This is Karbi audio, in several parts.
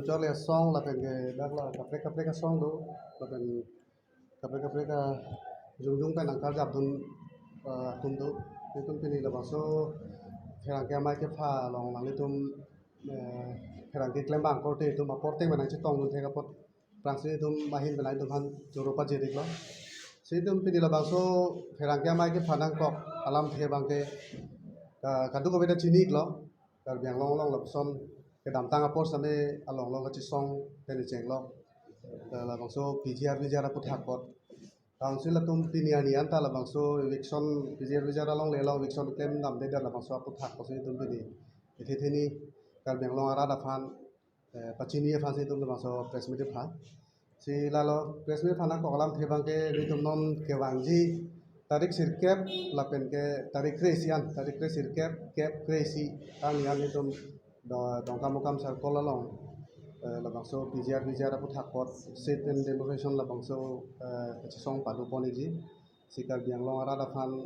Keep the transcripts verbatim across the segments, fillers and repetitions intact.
Charli asong lapen ke dak la kaprek kaprek asong do, lapen kaprek kaprek ajungjung pen nangkarjapdun, eh, atum do. Itum pini labangso pherangke amei kepha along nanglitum, eh, pherangke klembang korte itum aporte pen nangchetongdun thek apot aphrangsi itum ahin pen itum aphan choro pajir-iklo. Si itum pini labangso pherangke amei kepha nangkok alamthe abangke, eh, kadokave ta chini-iklo. Karbi Anglong along lapuson kedamtang apor sitame along along kachesong pen chenglok. Eh, labangso P G R V G R aphuthak apot. Council atum pini arni anta labangso eviction, P G R V G R along le along eviction klemdamde, labangso aphuthak apotsi itum pini ithetheni Karbi Anglong arat aphan, eh, pachini aphansi itum labangso press meet pha. Si lalo press meet pha nangkok alamthe abangke ilitum non kevangji tarik sirkep lapen ke tarik kre-isi an, tarik kre sirkep, kep, kre-isi arni an itum Do-, Dongkamukam circle along, eh, labangso P G R V G R aphuthak apot sit-in demonstration labangso, eh, kachesong padoponji. Si Karbi Anglong arat aphan,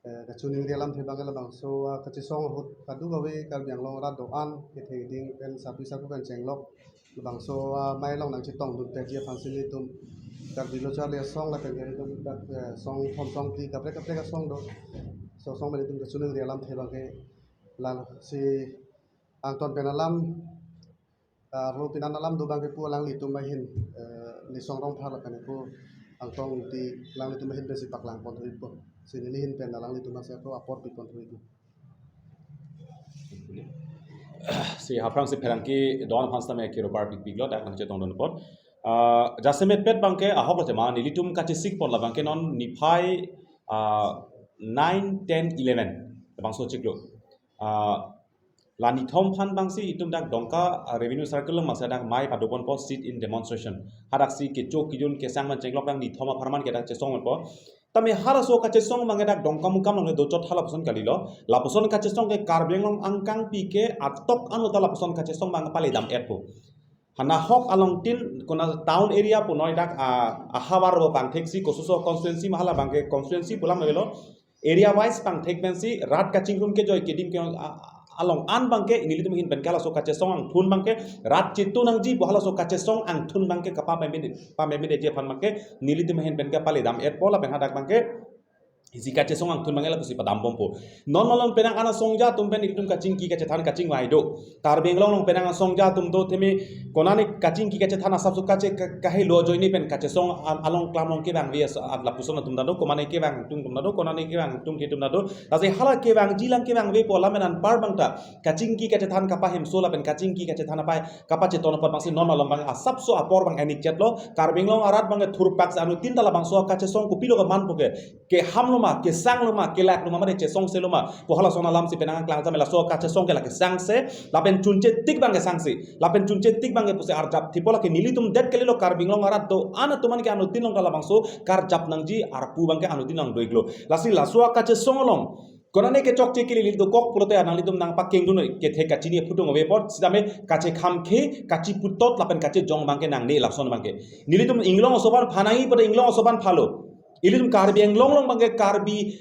eh, kachiningri alamthe abangke labangso, ah, kachesong ahut kadokave Karbi Anglong arat do-an kethek ding pen sarpi sarpo pen chenglok labangso, ah, amei along nangchetongdun pekji aphansi ilitum Karbi Lo Charli Asong lapen ke itum dak, eh, song thom song phli kaprek kaprek asong do. So asong pen itum kachiningri alamthe abangke lalo si angton pen alam, ah, arlo pinan alam do abangke pu alanglitum ahin, eh, Nisong Rongphar lapen ke pu Angtong Ingti alanglitum ahin pensi paklangpon thupo. Si neli ahin pen alanglitum aphan si ako apor pipon thupo. Si aphrangsi pherangke do-an aphan sitame kiro par pikpiklo dak nangchetongdun apot. Ah, jasemet pet abangke ahok lo tema nelitum kachesikpon labangke non niphai, ah, nine, ten, eleven labangso chiklo. Ah, la nithom aphan abangsi itum dak Dongka, ah, revenue circle along masa dak amei padoponpo sit-in demonstration. Hadaksi kecho kejun kesang pen chenglok dak nithom apharman ke dak chesongpo. Tame halaso kachesong abangke dak Dongkamukam along dochot halapuson kalilo. Lapuson kachesong ke Karbi Anglong angkangpi ke atok anota lapuson kachesong abang paledam-etpo. Hanahok along tin kona town area punoi dak, ah, ahavar bo pangtheksi kososo constituency ma hala abangke constituency pu alam lelo. Area wise pangthek pensi rat kachingrum kejoi kedim ke, ah, along an abangke nelitum ahin pen halaso kachesong angthun abangke rat chetu nangji pu halaso kachesong angthun abangke kapapemede, pamemedetji aphan abangke nelitum ahin pen paledam-etpo lapen hadak abangke isi kachesong angthun abangke lapusi padambompo. Non malom penang an asongja atum pen itum kachingki kachethan kachingvai do. Karbi Anglong along penang asongja atum do tame konane kachingki kachethan asapso kache ka-, kahelo ajoine pen kachesong al-, along klam along kevangve as-, at lapuson atum ta do, konane kevang atum ta do, konane kevang atum ke atum ta do. Lasi hala kevangji lang kevangvepo alam pen anpar abang ta kachingki kachethan kapahemso lapen kachingki kachethan apai kapacheton apot abangsi non malom abang asapso apor abang enik chetlo. Karbi Anglong arat abangke thurpak si anuttin ta labangso kachesong kopilo kemanpo ke, kehamlo ma, kesangloma, kelakloma, mane chesongselo ma pu halason alamsi penang klang jame laso kachesong ke la kesangse, lapen chunche tik abangke sangse, lapen chunche tik abangke pusi arjap thipo lake nelitum det kalilo Karbi Anglong arat do-an atum an ke anuttin along ta labangso karjap nangji arpu abangke anuttin along do-iklo. Lasi laso kachesong along konane kechokche kele ili dokok pulote nanglitum nangpakengdun kethe kachini aphutung ave apot sitame kachekham khe kachiputot lapen kachejong abangke nangne lapuson abangke. Nelitum inglong aso aphan phanangji pada inglong aso aphan phalo. Ilitum Karbi Anglong along abangke Karbi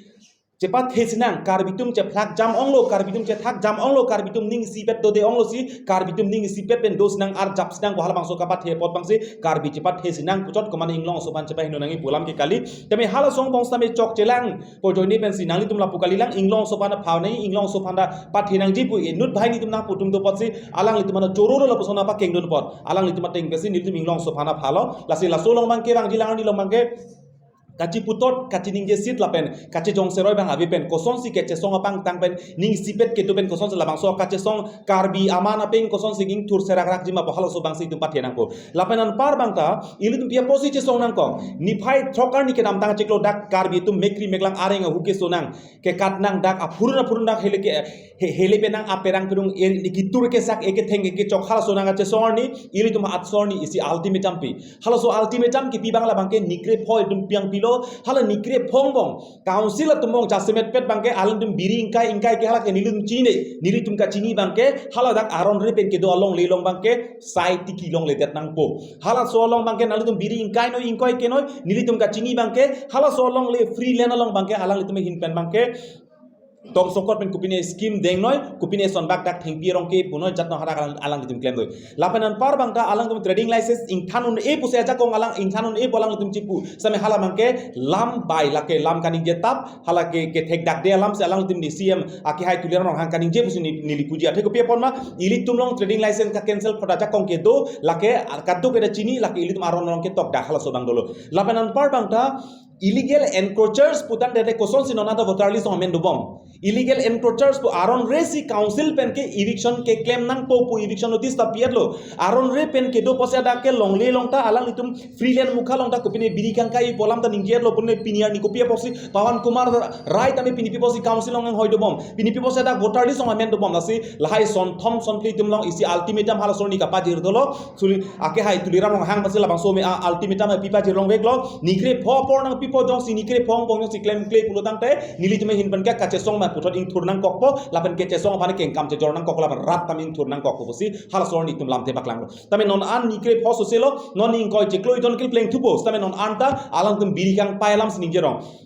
chepathe sinang, Karbi atum cheplak jam onglo, Karbi atum chethak jam onglo, Karbi atum ning isipet dode onglo si, Karbi atum ning isipet pen do sinang arjap sinang pu halabangso kapathe apot abangsi, Karbi chepathe sinang puchot komane inglong aso aphan chepaheno nangji pu alam ke kali. Tame halaso angbong sitame chokchelang pu ajoine pensi nanglitum lapu kalilang inglong aso aphan phao nangji, inglong aso aphan ta pathe nangji pu inut banghini atum nangputum do apotsi alanglitum aphan choro lapuson pakengdun apot. Alanglitum ateng pensi nelitum inglong aso aphan phalo. Lasi laso along abangke bang jilang arni along abangke kachiputot, kachiningjesit lapen kachejong seroi abang ave pen kosonsi kachesong apangthang pen ning isipet kedo pen kosonsi labangso kachesong Karbi aman apeng kosonsi ingthur serak rakji ma pu halaso abangsi itum pathe nangpo. Lapen anpar abang ta ilitum pi apotsi chesong nangkok. Niphai throk arni kedamtang chiklo dak Karbi atum mekri meklang areng ahu keso nang kekat nang dak aphurun aphurun dak hele ke he-, hele penang aperang pedung e-, ketur kesak eketheng ekechok halaso nang kachesong arni ilitum atsor arni isi ultimatum pi. Halaso ultimatum kipi abang labangke nikrepho itum piang pilo, hala nikrepho angbong council atum angbong jasemet pet abangke alanglitum biri ingkai ingkai ke hala ke nelitum chini, nelitum kachini abangke hala dak aron re pen kedo alongle along abangke sai tiki longledet nangpo. Halaso along abangke nanglitum biri ingkai noi ingkoi ke noi nelitum kachini abangke halaso alongle free land along abangke alanglitum ahin pen abangke Tom sokot pen kopine scheme dengnoi, kopine sonbak dak thengpi arong ke punoi jat no hadak alang, alanglitum klemdoi. Lapen anpar bangta alangtum trading license ingthan un-e pusi ajakong alang ingthan un-e pu alanglitum chipu. Same hala abangke lam bai lake lam kaningje tap, hala ke kethek dak de alam si alanglitum ni C M akehai Tuliram Ronghang kaningje pusi ni, neli puji. Athe kopi apot ma ilitum along trading license ka cancel phoda ajakong kedo lake kadokave chini lake ilitum aron along ketok dak halaso abang dolo. Lapen anpar bangta illegal encroachers putangte kosonsi non anta voter list along amen dobom. Illegal encroachers pu aron re si council pen ke eviction keklem nangpo pu eviction notice ta pi-etlo. Aron re pen kedo pusi dak ke longle along ta alanglitum free land mukha along ta kopine biri kangkai pu alam ta ningje-etlo pune pini arni kopi apotsi Pawan Kumar Rai tame pini pi apotsi council along anghoi dobom. Pini pi apotsi dak voter list along amen dobom lasi lahai sonthom sonphli atum along isi ultimatum halaso arni kapajir dolo. Suli akehai Tuliram Ronghang basi labangso me a ultimatum pi pajir longveklo. Ni krepho apor nangpipo jongsi ni krepho angbong jongsi klemkle pulo tangte nelitum ahin pen ke kachesong ma puthot ingthur nangkokpo lapen kachesong aphan kengkam chejor nangkok lapen rat tam ingthur nangkokpo pusi halaso arni itum lamthe paklanglo. Tame non an ni krepho soselo, non ni ingkoi chiklo ijon kil pleng thupo. Tame non anta alangtum biri kangpai alam si ningjerong.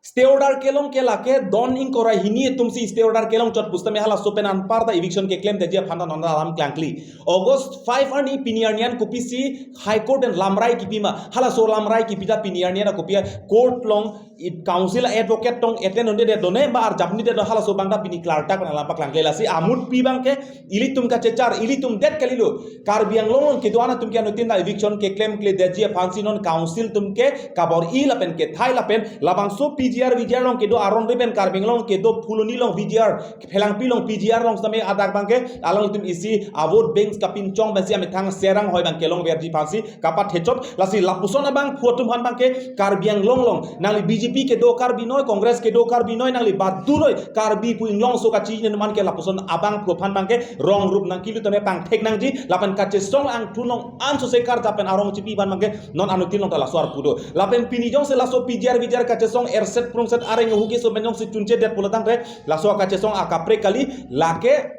Stay order kelong ke lake don ingkoi ra hini atum si stay order kelong chot pusitame halaso pen anpar ta eviction keklemdeji aphan ta non alam klangkli. August five arni pini arni an kopisi High Court en lamrai kipi ma. Halaso lamrai kipi ta pini arni an kopi a court along it council advocate tong attend un-edet done ba arjap un-edet do halaso abang ta pini klardak pen alam paklangkle lasi amut pi abangke ilitum kachechar, ilitum det kalilo. Karbi Anglong along kedo-an atum ke anuttin ta eviction keklemkledeji aphansi non council atum ke kabor-i lapen kethai lapen labangso P G R V G R along kedo aron re pen Karbi Anglong kedo Phuloni along V G R, Phelangpi along P G R along sitame adak abangke alanglitum isi a vote bank kapinchong pensi amethang serang hoi abang kelongverji aphansi kapathechot lasi lapuson abangphu atum aphan abangke Karbi Anglong along nangli B J P kedo Karbi noi, Congress kedo Karbi noi, nangli badu noi, Karbi pu inglongso kachini anuman ke lapuson abangphu aphan abangke rong rup nangkilu tame pangthek nangji lapen kachesong angthun along anso se karjap pen arong chipi abang abangke non anuttin along ta laso arpu do. Lapen pini jongsi laso P G R V G R kachesong erset prungset areng ahu keso pen jongsi chunchedet pulo tangte laso akachesong akaprek kali lake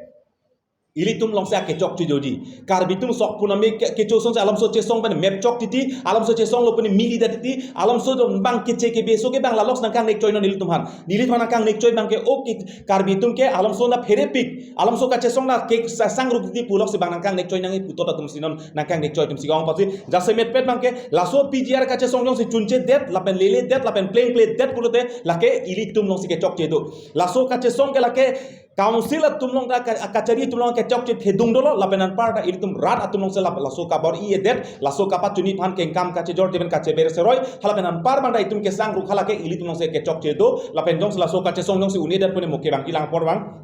ilitum alongsi akechok chejoji. Karbi atum sok puname ke, kecho asonsi alamso chesong pen map chok titi, alamso chesong lo puni mili da titi, alamso do bang keche kebeso ke bang lalok nangkangnek choi non ilitum aphan. Nelitum aphan nangkangnek choi abangke okay Karbi atum ke alamso na pherepik, alamso kachesong na ke sa- sangruk titi puloksi bang nangkangnek choi nangji putot atum si non nangkangnek choi atum si ong pasi jasemetpet abangke laso P G R kachesong jongsi chunchedet lapen leledet lapen plengkledet pulote lake ilitum alongsi kechokche do. Laso kachesong ke lake council atum along ta ka- kachari atum along kechokche thedung dolo lapen anpar ta ilitum rat atum alongsi lap- laso kabor-i-edet laso kapachini aphan kengkam kachejor deven kacheber seroi halapen anpar abang ta itum kesangruk halake ilitum alongsi kechokche do lapen jongsi laso kachesong jongsi un-edet pune moke abang kelang apor abang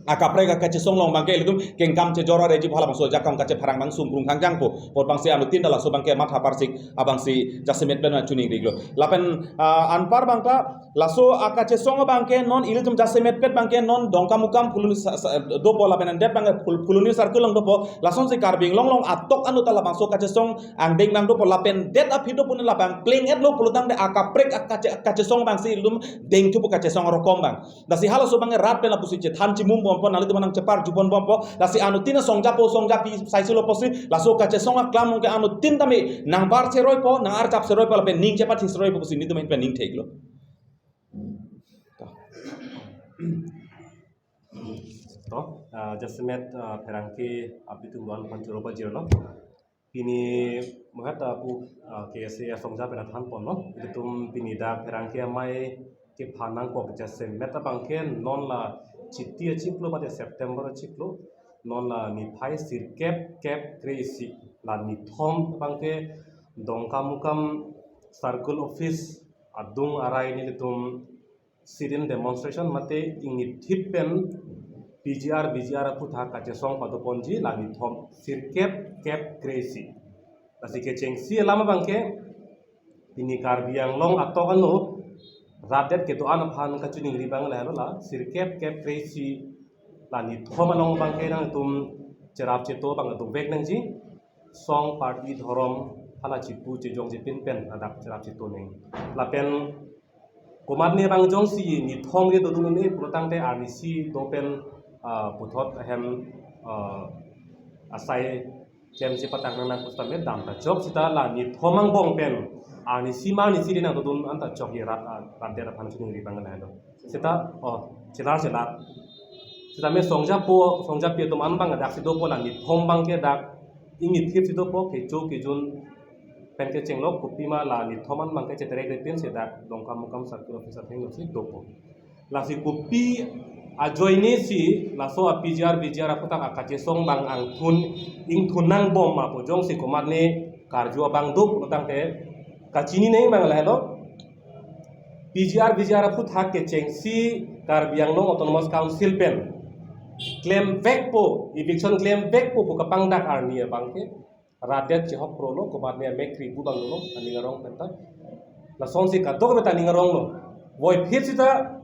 akaprek akachesong along abangke ilitum kengkam chejor areji halabangso ajakong kachepharang abang sungkrung khangjangpo. Apot abangsi anuttin ta laso abangke matha parsik abangsi jasemetpet ma chuning riklo. Lapen ah, anpar abang ta laso akachesong abangke non ilitum jasemetpet abangke non Dongkamukam Phuloni sa- sa- dopo lapen andet abangke Phul- Phuloni circle along dopo lasonsi Karbi Anglong along atok anu ta labangso kachesong angdeng abang dopo lapen det aphi do pune labang pleng-etlo pulo tangte akaprek akache- akachesong abangsi ilitum dengthupo kachesong arokom abang. Lasi halaso abang rat pen lapusi chethan chimum bompo, nanglitum nangchepar jubon bompo. Lasi anuttin songjapo songjapi saisulo pusi laso kachesong aklam ke anuttin tame nangbar cheroipo, nangarjap cheroipo lapen ning chepathi cheroipo pusi nelitum pen ning theklo. To, ah, jasemet ah, pherangke abitung doan pon choro pajirlo. Pini manghat apu ah, K S A asong japen athan ponlo. Ilitum pini dak pherangke amei kephan nangkok jasemet abangke non la Chiti achiklo mate September achiklo non la niphai sirkep kep kre-isi la nithom abangke Dongkamukam circle office adung arai nelitum sit-in demonstration mate ingithip pen P G R V G R aputhak kachesong padoponji la nithom sirkep kep kre-isi. Lasi kechengsi alam abangke pini Karbi Anglong atok anu rat det kedo-an aphan kachiningri abang lahelo la sirkep kep kre-isi la nithom along abangke nangtum cherap cheto abang dovek nangji song party dhorom hala chipu chejong chepin pen ladak cherap cheto neng. Lapen komatne abang jongsi nithom ke dodun un-e pulo tangte arnisi dopen ah, puthot ahem ah, asai kem si patak nang nang pusitame dam ta chok sita la nithom angbong pen Arnisi ma arnisi ri nangdodun anta chokji rat, rat det aphan choningri abang lahelo. Seta, oh, chelar chelar. Seta me songjapo, songjapi atum an abang daksi dopo la nithom abangke dak ingni thip si dopo, kecho kejun pen kechenglok kopima la nithom an abangke cheterek repin si dak Dongkamukam circle office athengno si dopo. Lasi kopi ajoine si laso a P G R V G R aphuthak akachesong abang angthun ingthun nangbom ma pu jongsi komatne karju abang do pulotangte kachinine abang lahelo. P G R V G R aphuthak kechengsi Karbi Anglong Autonomous Council pen klemvekpo, eviction klemvekpo pu kapangdak arni abangke rat det chehok prolo, komatne amek kri bu abang dolo, aning arong penta. Lasonsi kadokave ta aning aronglo. Voiphit seta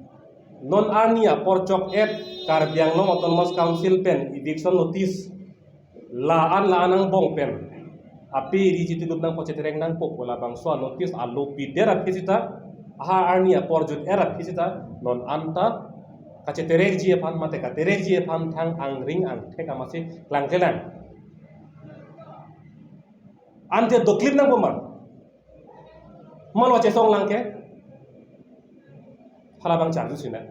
non arni apor chok-et Karbi Anglong Autonomous Council pen eviction notice la-an la-an angbong pen ape ri chitilup nangpo, cheterek nangpo pu labangso a notice alo pidet aphi seta, aha arni apor jut-et aphi seta non anta kacheterekji aphan mate katerekji aphan thang angring angthek amatsi klangklelang. Ante doklip nangpo ma? Malo chesong lang ke? Hala abang charju sinang.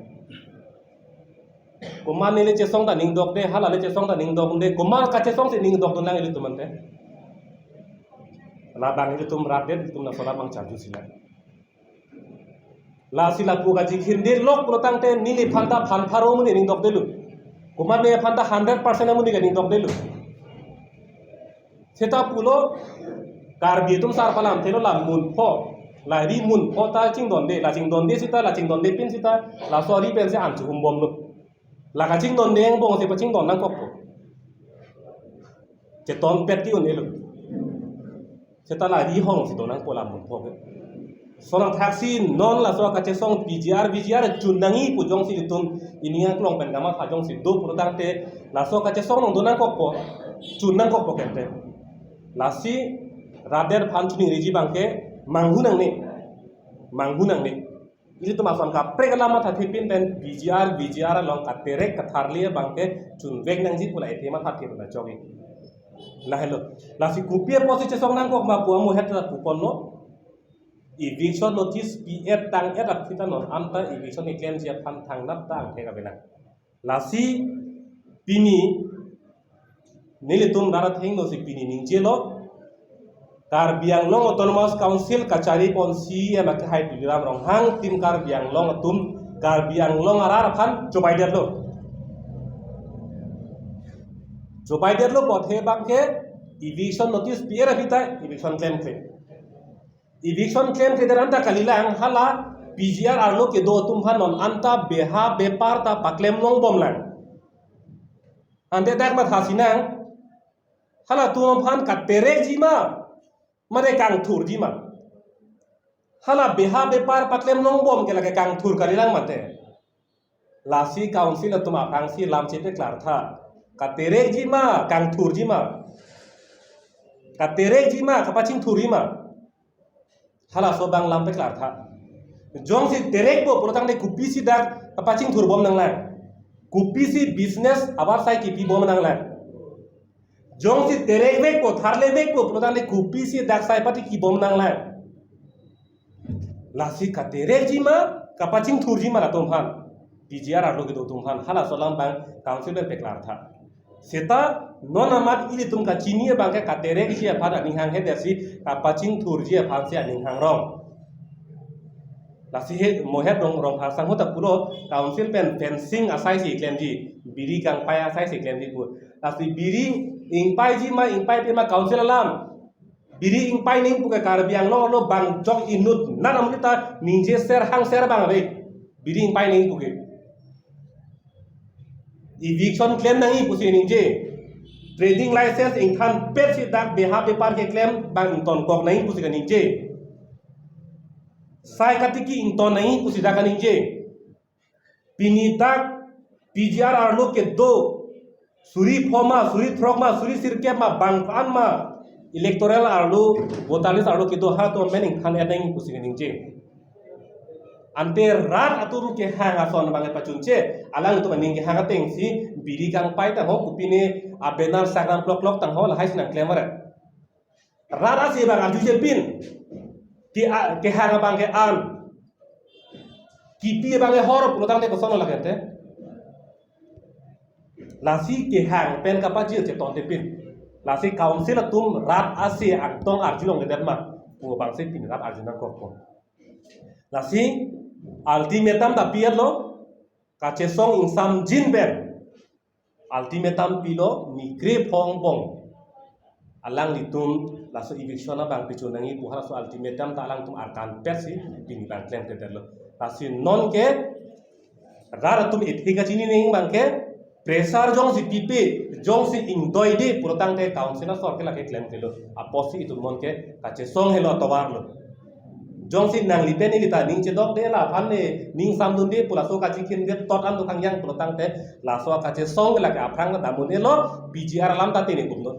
Komat neli chesong ta ning dokde, hala le chesong ta ning dokde, komat kachesong si ning dokdun lang ilitum ante. Labang ilitum rat det, ilitum laso labang charju sinang. Lasi lapu kaji khinde lok pulotangte neliphan ta phan pharo amonit ning dokdelo. Komatne aphan ta hundred percent amonit ke ning dokdelo. Seta pulo Karbi atum sar palam thelo la munpho. La ri munpho ta chingdonde, la chingdonde seta, la chingdonde pin seta, laso ri pensi an chuhumbomlo. La kachingdonde angbong si pachingdon nangkokpo. Chetonpet ke un-elo. Seta la ri hong si do nangpo la munpho ke. Sonang thaksi non laso kachesong P G R, V G R chun nangji pu jongsi itum ining aklong pen kamatha jongsi do pulotangte laso kachesong nang do nangkokpo, chun nangkokpo kente. Lasi rat det aphan choningriji abangke manghu nangne. Manghu nangne. Ilitum ason kaprek alam mathathepin pen P G R, V G R along katerek katharle abangke chunvek nangji pu la ethe mathathe pu la chokji. Lahelo. Lasi kopi apotsi chesong nangkok ma pu amohet ta puponlo. Eviction notice pi-et tang-et aphi ta non anta eviction keklemji aphan thangnat ta angthek avelang. Lasi pini nelitum rat athengno si pini ningjelo, Karbi Anglong Autonomous Council kachari pon C E M akehai Tuliram Ronghang, Team Karbi Anglong atum Karbi Anglong arat aphan chobaidetlo. Chobaidetlo pu athe abangke eviction notice pi-et aphi ta eviction klemkle. Eviction klemkle det anta kalilang, hala P G R arlo kedo atum aphan non anta beha bepar ta paklem longbomlang. Ante dak matha sinang, halatum aphan katerekji ma, mate kangthurji ma? Hala beha bepar paklem longbom ke lake kangthur kalilang mate. Lasi council atum aphrangsi lam chepeklartha. Katerekji ma, kangthurji ma? Katerekji ma, kapachingthurji ma? Halaso abang lam peklartha. Jongsi terekpo pulotangte kopisi dak kapachingthurbom nanglang? Kopisi business avarsai kipibom nanglang? Jongsi terekvekpo, tharlevekpo pulotangte kopisi dak sai pati kibom nanglang? Lasi katerekji ma, kapachingthurji ma latum aphan? P G R arlo kedo atum aphan halaso alam abang council pen peklartha. Seta non amat ilitum kachini abangke katerekji aphan aning hanghe, desi kapachingthurji aphansi aning hangrong. Lasi he mohet rong rong phar sangho ta pulo council pen fencing asaisi klemji, biri kangpai asaisi klemji pu. Lasi biri ingpaiji ma, ingpaipe ma council alam? Biri ingpai nangji pu ke Karbi Anglong arlo bang jok inut nat amonit ta ningje ser hang ser abang ave. Biri ingpai nangji pu ke. Eviction klem nangji pusi ningje. Trading license ingthanpet si dak beha bepar keklem abang ingtonkok nangji pusi kaningje. Sai katiki ington nangji pusi dak kaningje. Pini dak P G R arlo kedo suri pho ma, suri throk ma, suri sirkep ma, bang ko-an ma electoral arlo, voter list arlo kedo halatum amen ingthan-et nangji pusi kaningje. Ante rat atum kehang ason abang pachunche, alangtum aning kehang atengsi biri kangpai tangho, kopine a-banner sakram plok plok tangho, lahai si nangklem aret. Rat asi abang arjujepin. Ke a, kehang abang ke an. Kipi abang ke hor pulotangte koson lake te. Lasi kehang pen kapajir cheton te pin. Lasi council atum rat ase angtong arjulongledet ma pu abangsi pini rat arju nangkokpo. Lasi ultimatum ta pi-etlo, kachesong ingsamjin pen ultimatum pilo, ni krepho angbong alanglitum laso eviction abang pichu nangji pu halaso ultimatum ta alangtum arkan petsi pini abang klemkledetlo. Lasi nonke rat atum ethik kachini nangji abang ke pressure jongsi pipe, jongsi ingdoide pulotangte council asor ke lake klemklelo. Apotsi itum nonke kachesong helo, tovarlo. Jongsi nangli pen ili ta ning chedokde, laphan ne ning samdunde pu laso kachikhin det tot an dokang yang pulotangte laso kachesong ke lake aphrang ta dam un-elo, P G R alam ta tene kumdo.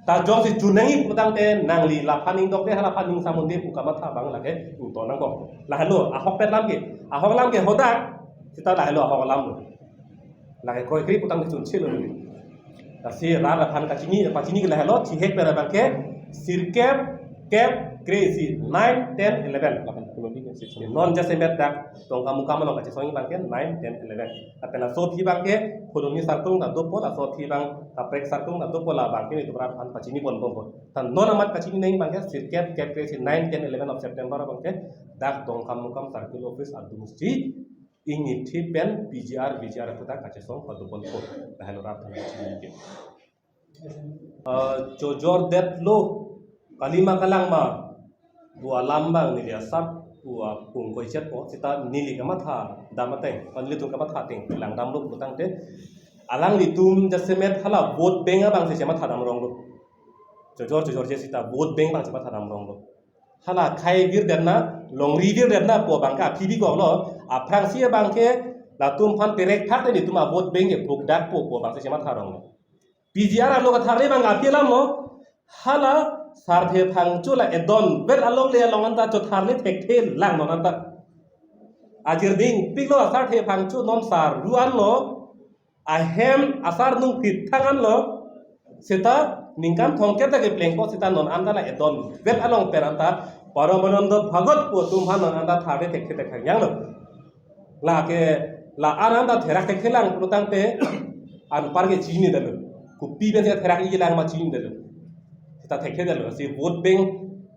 Ta jongsi chu nangji pulotangte nangli laphan ning dokde, halaphan ning samdunde pu kamatha abang lake ingto nangkok. Lahelo ahokpet alam ke, ahok alam ke hadak, seta lahelo ahok alam lo. Lake kroikre putang chunchelo neli. Lasi rat aphan kachini, pachini ke lahelo, chihek pen abang ke sirkep, kep, kre-isi, nine, ten, eleven. Laphan koloni ke sixteen. Non jasemet dak Dongkamukam along kachesong abang ke nine, ten, eleven. Lapen laso aphi abang ke Phuloni circle ta dopo, laso aphi abang kaprek circle ta dopo, labang ke itum rat aphan pachini ponbompo. Ta non amat kachini nangji abang ke sirkep, kep, kre-isi, nine, ten, eleven of September abang ke dak Dongkamukam circle office adungsi ingnithi pen P G R, V G R aputhak kachesong padobompo. Lahelo rat aphan kachini ke. Eh, chojordetlo, kalima kalang ma pu alam abang neli asap pu apung koichetpo, seta neli kamatha dam ateng, ilitum kamatha ateng langdamlo pulotangte alanglitum jasemet hala vote bank abangsi chematha damronglo. Chojor chojorje seta vote bank abang chematha damronglo. Hala khei virdetna, longri virdetna pu abang ke aphi bikoklo, aphrangsi abang ke latum aphan perek phak te nelitum avote bank ke pukdakpo pu abangsi chematha ronglo. P G R alo katharle abang aphi alam lo, hala Sarthe Phangcho la edon vet alongle along anta chotharle thekthe lang non anta. Ajir dingpiklo, Sarthe Phangcho non sar ru anlo, ahem asar nung phit thang anlo, seta ningkan thomkep ta keplengpo, seta non anta la edon vet along pen anta Paramananda Bhagat pu atum aphan non anta tharle thekthe thekthe yang lo. Lake la an anta therak thekthe lang pulotangte anpar ke chinidetlo. Kopi pensi therak-i lang ma chinidetlo. Seta thekthedetlo. Si vote bank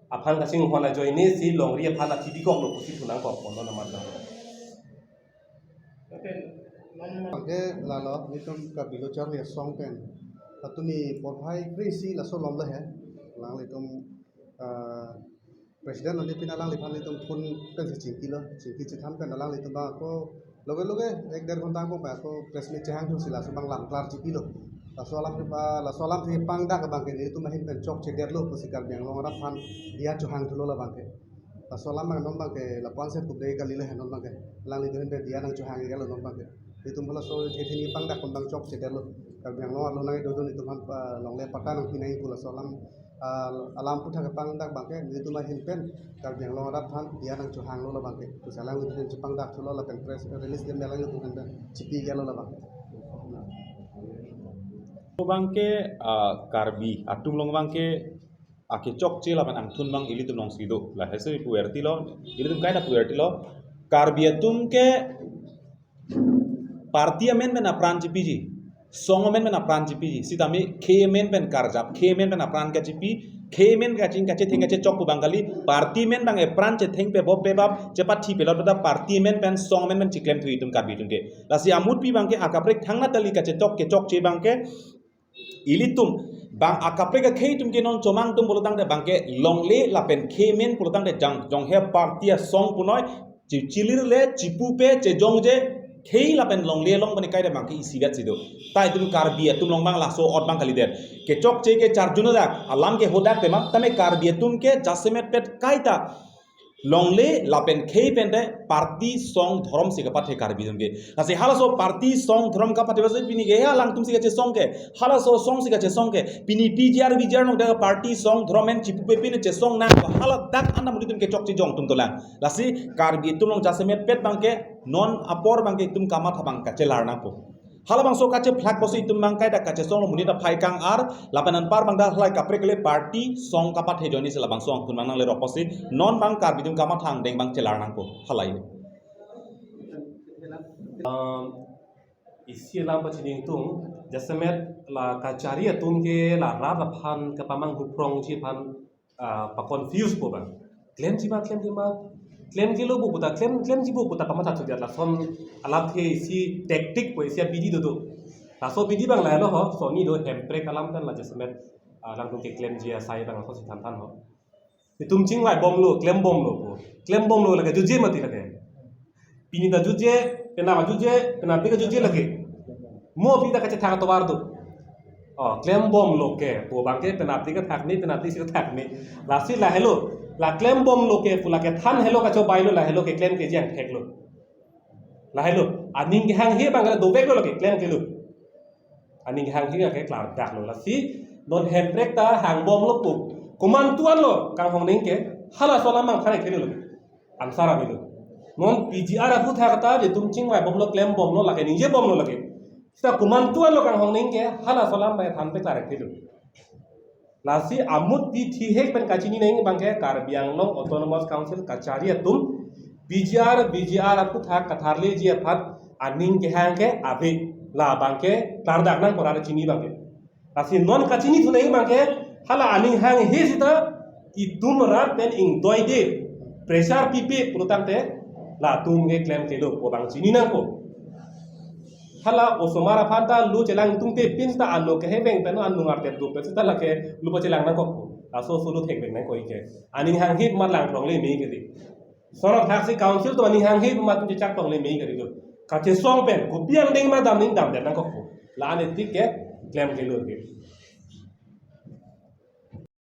aphan kachinghon ajoinesi longri aphan aphi bikoklo pusi thu nangkokpo non amat lang. Abang ke lalo, nelitum Karbi Lo Charli Asong pen, patumi porphai kre-isi laso alom le he. Alanglitum, ah, President nonke pini alangliphan nelitum phone pensi chingkilo, chingki chethan pen alanglitum abang ako loge loge ek der ghonta angbong pen ako press meet chehangthusi laso abang lam klar chipilo. Laso alam, ah, laso alam si pangdak abang ke nelitum ahin pen chokchedetlo pusi Karbi Anglong arat aphan diya chohangthulo labang ke. Laso alam abang non abang ke lapu-an set kup de kali le non abang ke. Alanglitum ahin pen diya nangchohang iklo non abang ke. Nelitum halaso thekthe ni pangdak pen abang chokchedetlo. Karbi Anglong arlo nangdodun nelitum aphan, ah, longle patta nangpi nangji pu laso alam, ah, alam aputhak pangdak abang ke nelitum ahin pen Karbi Anglong arat aphan diya nangchohanglo labang ke. Pusi alanglitum ahin chepangdakthulo lapen press release le alanglitum ahin pen chipi iklo labang ke. Abang ke, ah, Karbi atum along abang ke akechokche lapen angthun abang ilitum alongsi do. Lahei si puvertilo, ilitum kaita puvertilo. Karbi atum ke party amen pen apran chipiji, song amen pen apran chipiji. Sitame khei amen pen karjap, khei amen pen apran kachipi, khei amen kaching kachetheng kachechok pu abang kali, party amen abang epran chethengpe bop pebap, chepathi pelot pada party amen pen song amen pen chiklemthu itum Karbi atum ke. Lasi amutpi abang ke akaprek thangnat kali kachetok kechokche abang ke, ilitum abang akaprek akhei atum ke non chomang atum pulotangte abang ke longle lapen khei amen pulotangte jang jonghe party asong punoi, chi-, chilirle, chipupe, chejongje, khei lapen longle along pen kaita abang ke isivet si do. Ta itum Karbi atum along abang laso ot abang kalidet. Kechokche ke charjun dak, alam ke hadak tema, tame Karbi atum ke jasemet pet kaita longle lapen khei pen te party song dhorom si kapathe Karbi atum ke. Lasi halaso party song dhorom kapathe basi pini ke alangtum si kachesong ke. Halaso song si kachesong ke. Pini P G R V G R along dak party song dhorom pen chipupe pini chesong nang. Hala dak anta nelitum kechokche jong atum dolang. Lasi Karbi atum along jasemet pet abang ke non apor abang ke itum kamatha abang kachelar nangpo. Halabangso kachephlak pusi itum bang kaita kachesong lo monit aphai kang-ar, lapen anpar bang da halai kaprek le party song kapathe ajoine si labangso angkun bang nangle rok pusi non bang Karbi atum kamathang deng bang chelar nangpo halai. Um, isi alam pachini ingtung, jasemet la kachari atum ke la rat aphan kapamanghu prongji aphan, ah, pa-confuse po bang. Klemji ma, klemji ma, klemkelo pu puta, klem, klemji pu puta pamatha thudiat lason alam ke isi tactic po, isi abidi dodo. Laso abidi bang lahelo ho, soni do hemprek alam pen la jasemet, ah, alangtum keklemji asai bang laso si than than ho. Itum chingvai bomlo, klem bomlo po. Klem bomlo lake jutje mati lake. Pini ta jutje, penap jutje, penapdik jutje lake. Mo pini ta kachethak atovar do. Oh, klem bomlo ke, po bang ke penapdik thakni, penapdik si thakni. Lasi lahelo, la klem bomlo ke, pu lake than helo kachobailo, lahelo keklem keji angthek lo. Lahelo, aning kehanghe bang ke dovek lo lake, klemkelo. Aning kehanghe ke klardak lo. Lasi non hemprek ta hang bomlo po. Komantu anlo kanghong ning ke, halaso alam bang than thelo lake. Answer avelo. Non P G R aphuthak ta itum chingvai bomlo, klem bomlo lake, ningje bomlo lake. Seta komantu anlo kanghong ning ke, halaso alam bang than pe klardak thelo. Lasi amut pi thihek pen kachini nang bang ke Karbi Anglong Autonomous Council kachari atum P G R, V G R aphuthak katharleji aphan aning kehang ke ave, la bang ke klardak nangpo rat chini bang ke. Lasi non kachini thu nang bang ke hala aning hanghe seta itum rat pen ingdoide, pressure pipe pulotangte latum ke klemkelo po bang chini nangpo. Hala osomar aphan ta lo chelang tungte pin seta ano keheveng pen ano ngartep do pen seta lake lo pachelang nangkokpo. Laso solo thekvek nangkok ke. Aning hanghe mat lang tong le me ke di. Sorok thaksi council atum aning hanghe mat chechak tong le me ke di do. Kachesong pen kopi angdeng ma dam ning damdet nangkokpo. La-an etik ke klemkelo ke.